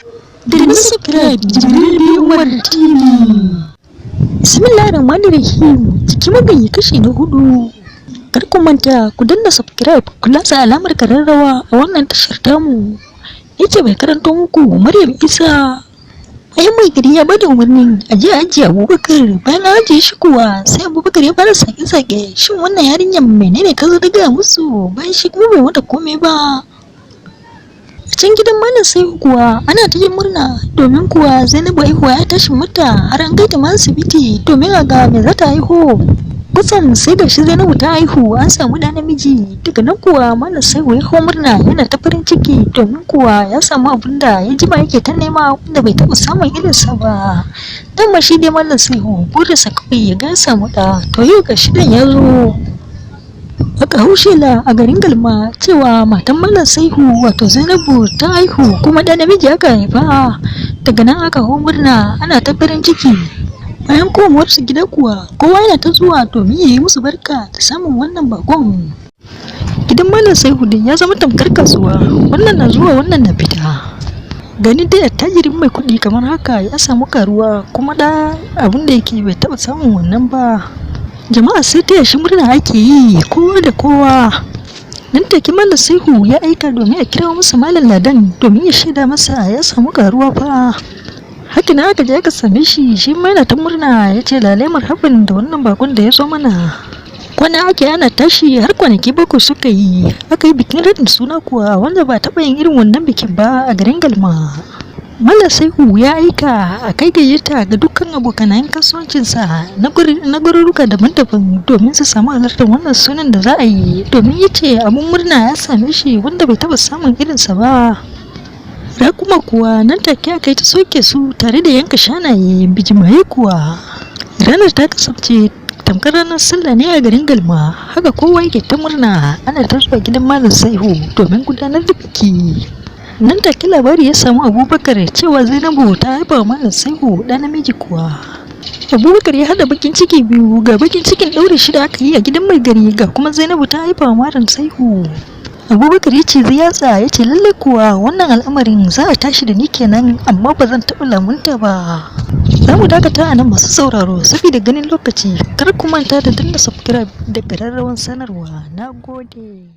Danna subscribe Jibril B Umar TV. Bismillahirrahmanirrahim. Jiki magayi kashi na hudu. Kar ku manta ku danna subscribe, ku latsa alamar kararrawa a wannan tashar tamu. Ni ce mai karanto muku, Maryam Isa. Bayan mai gari ya bada umarnin a je a ajiye Abubakar, bayan an ajiye shi kuwa, sai Abubakar ya fara sake-sake: shin wannan yarinyar menene ta zo ta gaya musu, bayan shi kuma bai mata komai ba? A can gidan Malam Saihu kuwa, ana ta yin murna, domin kuwa Zainabu haihuwa ya tashi mata, har an kai ta ma asibiti domin a ga me za ta haihu. Kwatsam sai ga shi Zainabu ta haihu, an samu ɗa namiji. Daga nan kuwa Malam Saihu ya hau murna, yana ta farin ciki, domin kuwa ya samu abin da ya jima yake ta nema, wanda bai taɓa samun irinsa ba. Dama shi dai Malam Saihu burinsa kawai ya ga ya samu ɗa, to yau ga shi ɗan ya zo. Aka hau shela a garin Galma cewa matan Malam Saihu, wato Zainabu, ta haihu, kuma ɗa namiji aka haifa. Daga nan aka hau murna, ana ta farin ciki. Bayan komowarsu gida kuwa, kowa yana ta zuwa domin ya yi musu barka da samun wannan bakon. Gidan Malam Saihu dai ya zama tamkar kasuwa, wannan na zuwa, wannan na fita. Ganin dai attajirin mai kuɗi kamar haka ya samu karuwa, kuma ɗa, abin da yake bai taɓa samun wannan ba. Jama'a sai taya shi murna ake yi, kowa da kowa. Nan take Malam Saihu ya aika domin a kira masa Malam Ladan, domin ya shaida masa ya samu karuwa fa. Haka nan aka je aka same shi, shi ma yana ta murna, ya ce lalai marhaban da wannan bakon da ya zo mana. Kwana ake ana tashi, har kwanaki 7 suka yi, aka yi bikin raɗin suna kuwa, wanda ba taɓa yin irin wannan bikin ba a garin Galma. Malam Saihu ya aika a kai gayyata ga dukkan abokanayen kasuwancinsa na garuruka daban-daban, domin su samu halartar wannan sunan da za a yi, domin ya ce abun murna ya same shi wanda bai taɓa samun irinsa ba. Raƙuma kuwa nan take aka yi ta soke su tare da yanka shanaye, bijimaye kuwa. Ranar ta kasance tamkar ranar sallah ne a garin Galma, haka kowa yake ta murna, ana ta zuwa gidan Malam Saihu domin gudanar da biki. Nan take labari ya samu Abubakar cewa Zainabu ta haifa wa Malam Saihu ɗa namiji kuwa. Abubakar ya haɗa bakin ciki biyu: ga bakin cikin ɗaure shi da aka yi a gidan mai gari, ga kuma Zainabu ta haifa wa Malam Saihu. Abubakar ya ce yatsa, ya ce lallai kuwa wannan al'amarin za a tashi da ni kenan, amma ba zan taɓa lamunta ba. Za mu dakata a nan, masu sauraro, saboda ganin lokaci. Kar ku manta da danna subscribe da ƙararrawar sanarwa. Na gode.